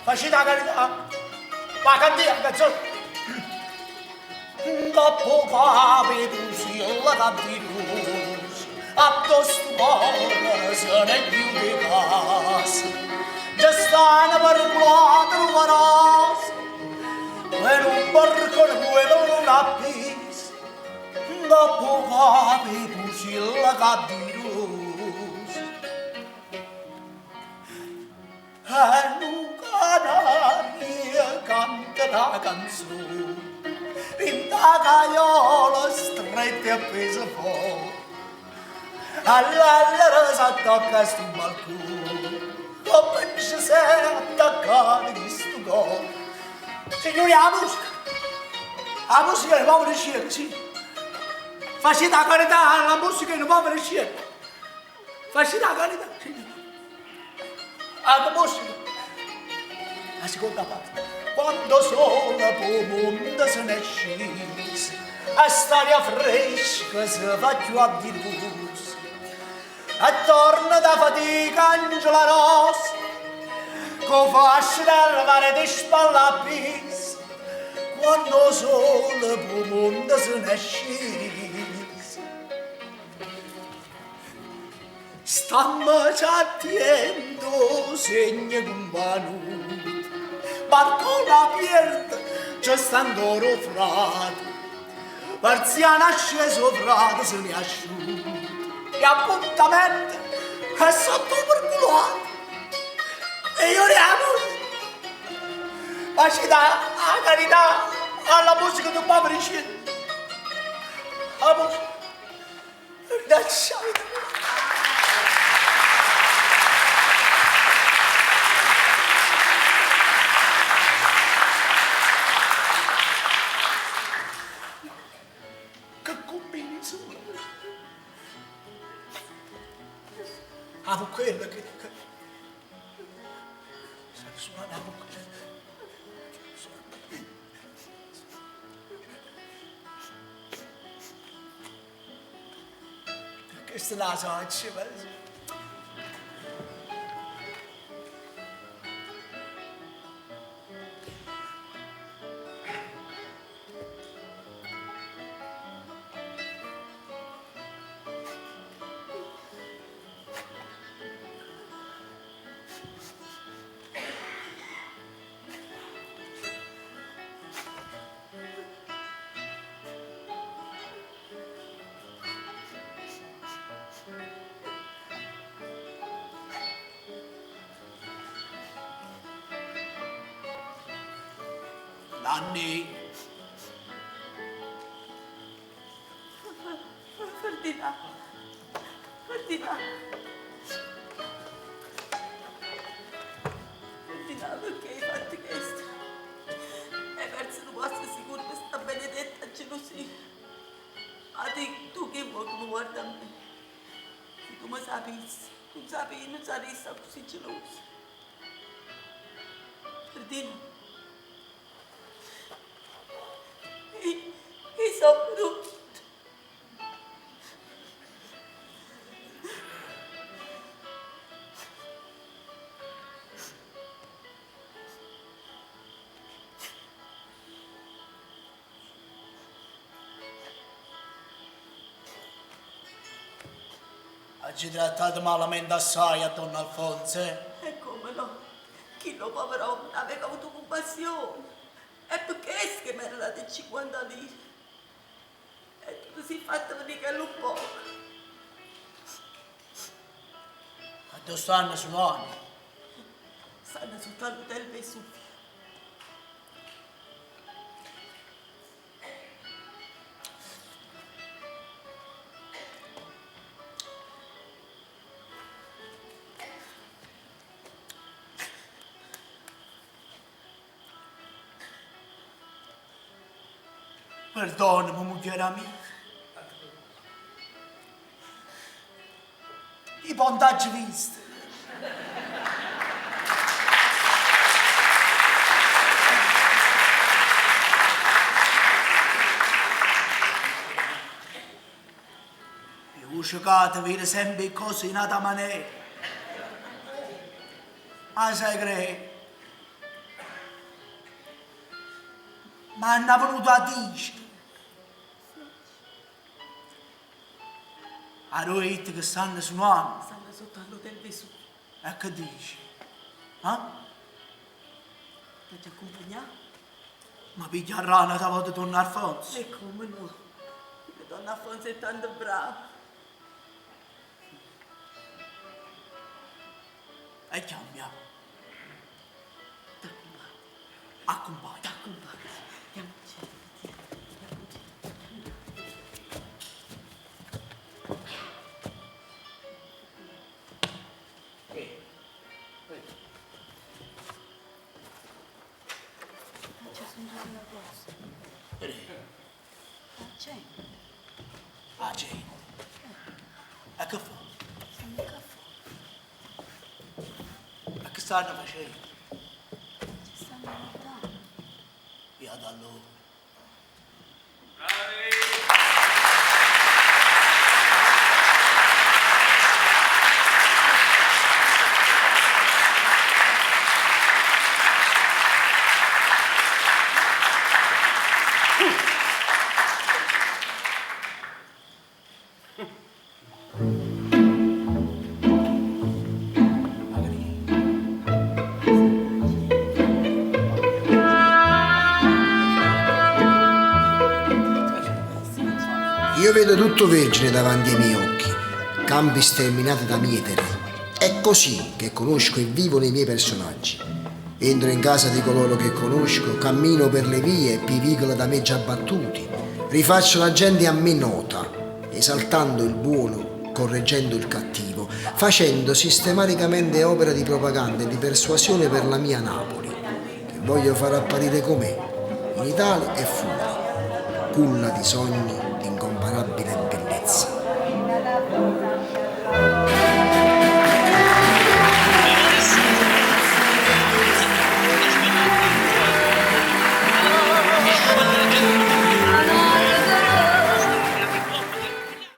Facite 'a carità. Va canti 'a canzone. Ncopp' 'o capo 'e Pusillo c'addirosa, addò stu core se n'è ghiuto 'e casa, nce sta na pergulata rumorosa, e nu barcone cu 'e palline appise. Ncopp' 'o capo 'e Pusillo c'addirosa. E nu canario canta na canzone dint' 'a caiola stretta e appesa fora. All'allera s'attacca a stu balcone, comme nce s'è attaccato chistu core. Signori, 'a musica! 'A musica è nu povero scemo, sì. Facite 'a carità, la musica è nu povero scemo. Facite 'a carità, signori. 'A musica. 'A seconda parte. Quando 'o sole p' 'o monte se n'è sciso, e st'aria fresca se fa cchiù addirosa, e torna da fatica Angela Rosa, cu 'o fascio d'erva 'e spalle appiso, quando 'o sole p' 'o monte se n'è sciso. Stammece attiento 'o segno cumbanuto, balcone apierto ce sta ancora 'o frato, perziana scesa 'o frato se n'è asciuto e appuntamento è sotto 'o perculato e io riamo facite 'a carità alla musica do povero cielo 'a musica Che combini insomma? Ah, fu quello che... che... Suona la bocca. Chesta è 'a saccio, Nanni. Ferdinà. Ferdinà. Ferdinà, pecché hai fatto chesto? Hai perso nu posto sicuro pe sta benedetta gelosia. Ma di, tu che vuoi che mi guarda a me? Si tu mi sapissi, tu sapi, nun saresti accussì gelosa. Ferdinà. Io so' brutta. Aggio trattato malamente assaje a Don Alfonso, eh? E comme no? Chillo pover'ommo n'aveva avuto cumpassione. È pe chesto che m'era dato 'e 50 lire. E tu te si' fatto venì chellu ppoco. Addò stanno suonanno? Stanno sotto all'hotel Vesuvio. Perdonami, mugliera mia. I' po' nun t'aggio visto. E 'o cecato vede sempe 'e ccose 'e n'ata manera. Ma sai cre'? M'hanno venuto a dicere. Arò 'e 'itto che stanno suonando? Stanno sotto all'Hotel Vesuvio. E che dici? Ah? T'aggia accumpagnà? Ma pigliarrà n'ata vota Don Alfonso? E comme no? Don Alfonso è tanto bravo. E chiammi. T'accumpagno. Accumpagna. T'accumpagno. Jammoce. Jammoce. C'è sentito una cosa. La gente. 'A gente. E che fa? Stanno ccà fore. E che stanno facendo? Ci stanno guardando. Via da allora. Io vedo tutto vergine davanti ai miei occhi, campi sterminati da mietere. È così che conosco e vivo nei miei personaggi. Entro in casa di coloro che conosco, cammino per le vie e vicoli da me già battuti, rifaccio la gente a me nota, esaltando il buono, correggendo il cattivo, facendo sistematicamente opera di propaganda e di persuasione per la mia Napoli, che voglio far apparire com'è, in Italia e fuori, culla di sogni di incomparabile bellezza.